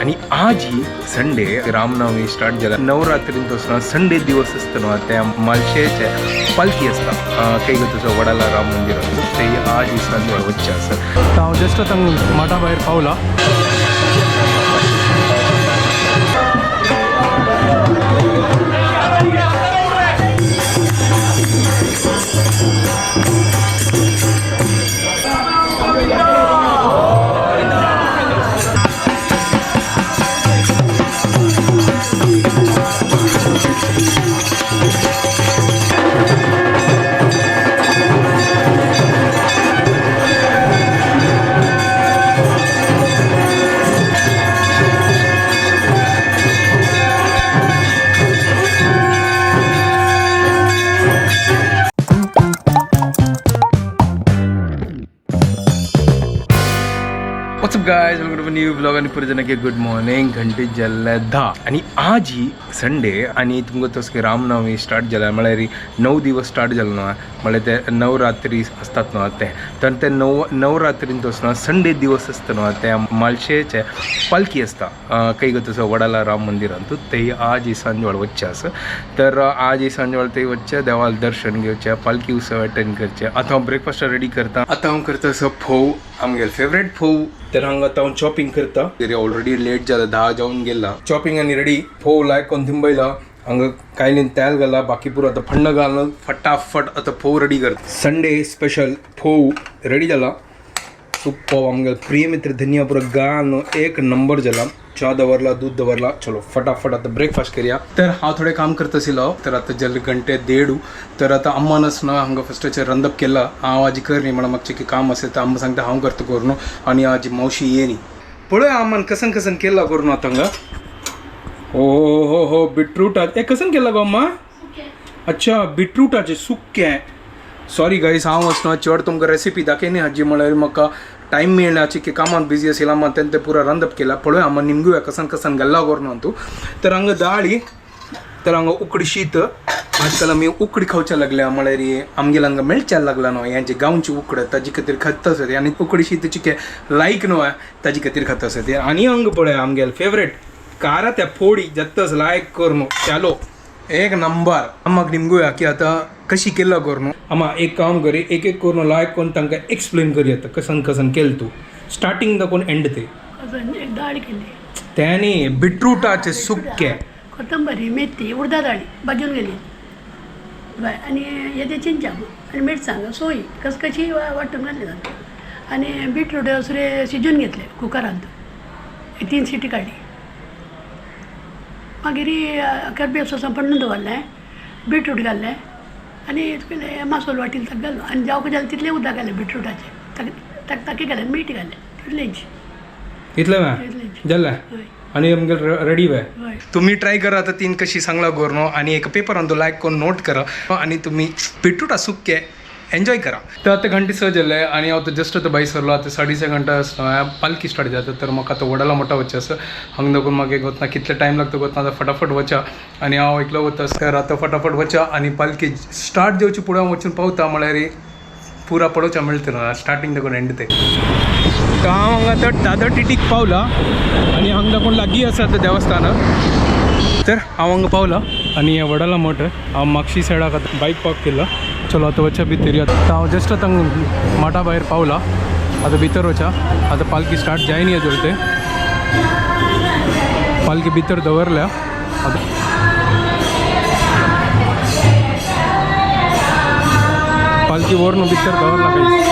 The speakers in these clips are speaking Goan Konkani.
आणि आज ही संडे रामनवमी स्टार्ट जाला. नवरात्रींत वचून संडे दिवस असतो न्हू त्या मालशेचे पालखी आसता काही तुजो वडाला राम मंदिरांत ते आज ही सांजवेळ वच्चें आसा. तर हांव जस्ट आतां मठा भायर पावला. What's up guys, welcome to new vlog. आणि पुढे गुड मॉर्निंग. घंटे जाल्ले 10 आणि आज ही संडे आणि तुमकां तसो रामनवमी स्टार्ट जाला, म्हळ्यार 9 दिवस स्टार्ट जालो न्हू, म्हळ्यार ते नवरात्री आसतात न्हू ते, तर ते नवरात्रींत वचून संडे दिवस आसता न्हू ते मालशेचे पालखी आसता काही तसो वडाला राम मंदिरांत ते आज ही सांजवेळ वच्चें आसा. तर आज ही सांजवेळ ते वच्चें, देवाक दर्शन घेवचें, पालखी उत्सव अटेंड करचें. आतां हांव ब्रेकफास्ट रेडी करता. आतां हांव करता असो फोव, आमगेले फेवरेट फोव. तर हांगा आतां हांव चॉपिंग करता. ऑलरेडी लेट जाला, 10 जावन गेला. चॉपिंग आनी रेडी. फोव लायक कोथिंबीर हांगा कायलीन तेल घाला, बाकी पुरो आतां फण्ण घालून फटाफट आतां फोव रेडी करता. संडे स्पेशल फोव रेडी जाला. सुपर. आमगे प्रिय मित्र धनिया पुरो गान एक नंबर जाला. च्या दवरला, दूध दवरला. चलो फटाफट आता ब्रेकफास्ट करूया. तर हांव थोडें काम करता आशिल्लो. तर आतां जाल्ले घंटे 1:30. तर आतां अम्मानच न्हू हांगा फस्टाचेर रंदप केला. हांव आजी कर न्ही म्हणून म्हाका काम आसा, तर अम्मा सांगता हांव करता करून. आनी आजी मावशी ये न्ही पळय अम्मान कसन कसन केला करून आतां हांगा. हो हो हो, बिटरूट ए कसन केला गो अम्मा? अच्छा, बिटरूटाचें सुक्कें. सॉरी गाईस, हांव वचना चड तुमकां रेसिपी दाखयनी हाजी, म्हळ्यार म्हाका टायम मेळना की कामात बिजी आशिल्लो. आम्हा तें पुरा रांदप केला. पळय आम्हा निमगुया कसन कसन घाल्ला करून तूं. तर हांगा दाळी, तर हांगा उकडी शीत. आजकाल आमी उकडी खावच्या लागल्या, म्हळ्यार आमगेले हांगा मेळच्या लागला न्हू हेंचे गांवची उकड, ताजे खातीर खाता आसता. आनी उकडी शीत चिके लायक न्हू ताजे खातीर खाता आसता. आनी हांगा पळय आमगेले फेवरेट कारा त्या फोडी जातच लायक करून चालो एक नंबर. आम्हाक निमगुया की आतां कशी केला करून. आमा एक काम करी, एक एक करून लायक करून तांकां एक्सप्लेन करी आतां कसन कसन केलं तूं, स्टार्टिंग दाखोवन एंड ते. एक डाळ केली त्याने बिटरूटाचे सुक्के, कोथंबरी, मेथी, उडदा डाळी भाजून गेली बाय, आणि हे चिंचा आणि मिरसांग, सोय कसकशी वाटून घातली जाते. आणि बीटरूट सुरे शिजून घेतले कुकरांत, 3 सिटी काडली. मागीर करबेव सोसां पण्ण दवरलें, बीटरूट घातलें आनी तुगेलें मासोल वाटील ताका घालो आनी जावंक जालें तितलें उदक घालें बिटरुटाचें, ताका ताकी घालें, मीठ घालें तितलेंच. इतलें तितलेंच जालें. हय. आनी आमगेले रेडी वे. हय. तुम्ही ट्राय करा आता तीन कशी सांगला करून आणि एक पेपरान तो लायक करून नोट करा आणि तुम्ही बिटरूटा सुक्के एन्जॉय करा. तर आता घंटे 6 जाले आणि हांव जस्ट आतां भायर सरलो. आतां 6:30 घंटा पालखी स्टार्ट जाता. तर म्हाका आतां वडाला मोठा वचचें आसा. हांगा दाखोवन मागीर वतना कितले टायम लागता वतना, आतां फटाफट वचा आनी हांव एकलो वता. तर आतां फटाफट वचा आनी पालखी स्टार्ट जावची फुडें हांव वचून पावता, म्हळ्यार पुरा पळोवच्या मेळटलो स्टार्टिंग दाखोवन एंड ते. तर हांव हांगा आतां दादर टिटीक पावला आनी हांगा दाखोवन लागीं आसा आतां देवस्थान. तर हांव हांगा पावला आनी हे वडाला मठ. हांव मागशी सायडाक आतां बायक पार्क केला. चलो आतां वचया भितर. आतां हांव जस्ट आतां मठा भायर पावला. आतां भितर वचा. आतां पालखी स्टार्ट जायनी अजून, ते पालखी भितर दवरल्या. आतां पालखी व्हरून भितर दवरला काही.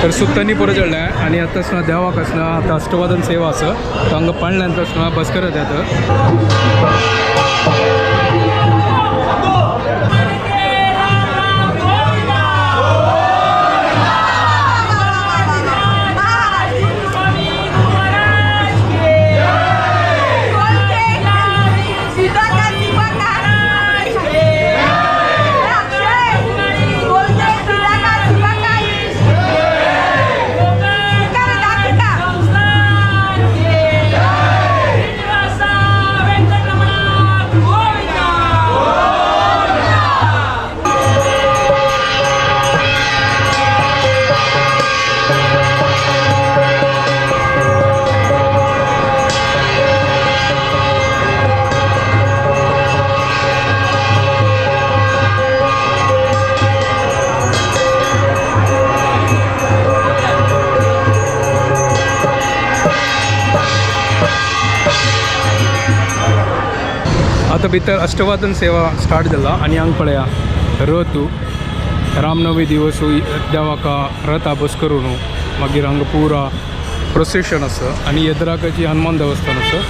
तर सुत्तांनी पुरो चडलें आनी आतांच ना देवाक आसना आतां अष्टवादन सेवा आसा तो हांगा पाळण्यान आसना बस करत येता. आतां भितर अष्टवादन सेवा स्टार्ट जाला आनी हांगा पळया रथ रामनवमी दिवस देवाका रथ बस करून मागीर हांगा पुरा प्रोसेशन आसा आनी येद्राकाची हनुमान देवस्थान आसा.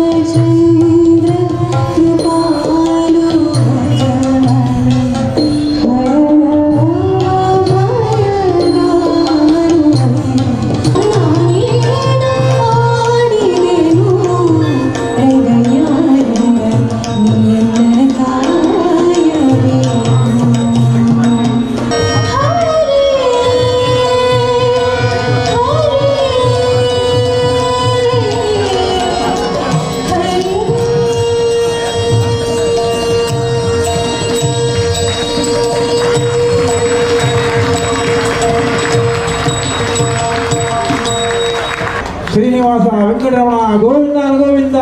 श्रीरामचंद्र कृपालु भजमन. ಶ್ರೀನಿವಾಸ ವೆಂಕಟರಮಣ ಗೋವಿಂದ ಗೋವಿಂದ.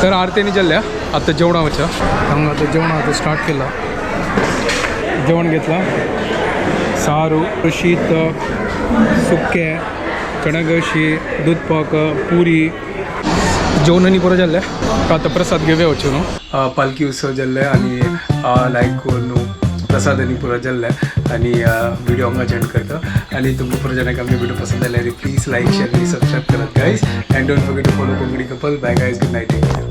तर आरतीने जल्ल्या आता जेवणावरच्या हांगा आता जेवण आता स्टार्ट केलं. जेवण घेतलं, सारू, शीत, सुके चणगशी, दूधपाक, पुरी. जेवणानी पुरो जाल्लें. आता प्रसाद घेवया वचून न्हू. पालखी उत्सव जाल्ले आनी लायक न्हू. प्रसाद आनी पुरो जाल्ले आनी व्हिडिओ हांगा एंड करता. आनी तुमकां पुरो जाणांक आमचे व्हिडिओ पसंद जाल्यार प्लीज लायक, शेअर आनी सबस्क्रायब करात guys, and don't forget to follow Konkani couple. Bye guys, good night, take care.